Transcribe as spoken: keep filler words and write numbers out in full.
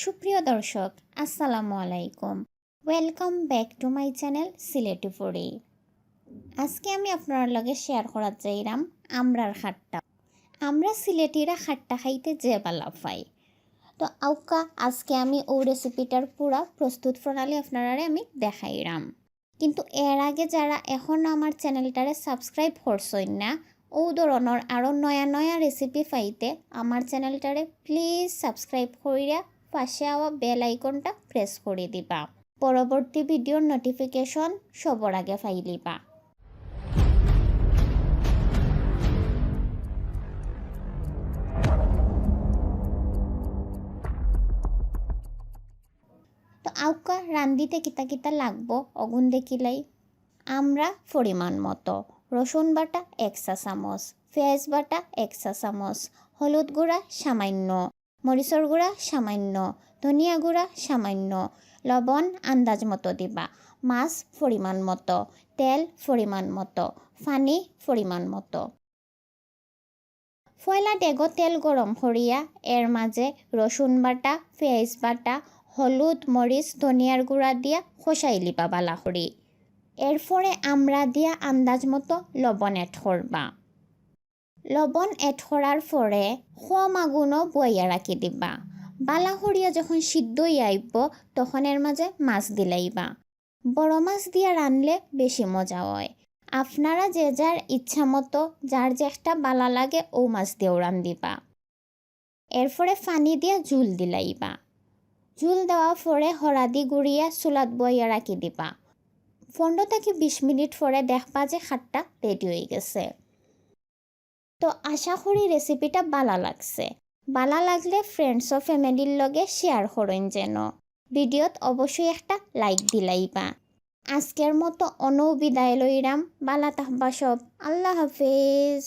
সুপ্রিয় দর্শক, আসসালামু আলাইকুম। Welcome back to my channel Sylheti foodie. আজকে আমি আপনারার লগে শেয়ার করাত যাইরাম আমরার খাট্টা। আমরা সিলেটিরা খাট্টা খাইতে যে বালা পাই। তো আউক্কা, আজকে আমি অউ রেসিপিটার পুরা প্রস্তুত প্রণালী আপনারারে আমি দেখাইরাম। কিন্তু এর আগে যারা এখনও আমার চ্যানেলটারে সাবস্ক্রাইব করছইন না, অউ ধরনর আরও নয়া নয়া রেসিপি পাইতে আমার চ্যানেলটারে প্লিজ সাবস্ক্রাইব করিয়া পাশে আওয়া বেল আইকনটা প্রেস করি দিবা। পরবর্তী ভিডিওর নোটিফিকেশন সবর আগে পাইলিবা। তো আউক্কা, রান্ধিতে কিতা কিতা লাগবো অগুন দেখিলাই। আমরা পরিমাণ মতো রসুন বাটা এক চা চামচ, পেঁয়াজ বাটা এক চা চামচ, হলুদ গুঁড়া সামান্য, মরিচর গুঁড়া সামান্য, ধনিয়া গুঁড়া সামান্য, লবণ আন্দাজ মতো দিবা, মাছ পরিমাণ মতো, তেল পরিমাণ মতো, পানি পরিমাণ মতো। পয়লা ডেগো তেল গরম করিয়া এর মাঝে রসুন বাটা, পেঁয়াজ বাটা, হলুদ, মরিচ, ধনিয়ার গুঁড়া দিয়া কষাইলিবা বালা করি। এরপরে আমরা দিয়া আন্দাজ মতো লবণ অ্যাড করবা। লবণ অ্যাড করার পরে কম আগুনো বইয়া রাখি দিবা। বালা করিয়া যখন সিদ্ধ অইয়া আইবো, তখন এর মাঝে মাছ দিলাইবা। বড় মাছ দিয়া রানলে বেশি মজা অয়। আপনারা যে যার ইচ্ছা মতো যার যেটা বালা লাগে অউ মাছ দিয়াউ রান্ধিবা। এরপরে পানি দিয়া ঝুল দিলাইবা। ঝুল দেওয়ার পরে হরাদি গুড়িয়া চুলাত বইয়া রাখি দিবা। পনেরো থাকি বিশ মিনিট পরে দেখবা যে খাট্টা রেডি অই গেছে। তো আশা করি রেসিপিটা বালা লাগছে। বালা লাগলে ফ্রেন্ডস ও ফ্যামিলির লগে শেয়ার করইন যেন। ভিডিওত অবশ্যই একটা লাইক দিলাইবা। আজকের মতো অনউ বিদায় লইরাম। বালা থাকবা সব। আল্লাহ হাফেজ।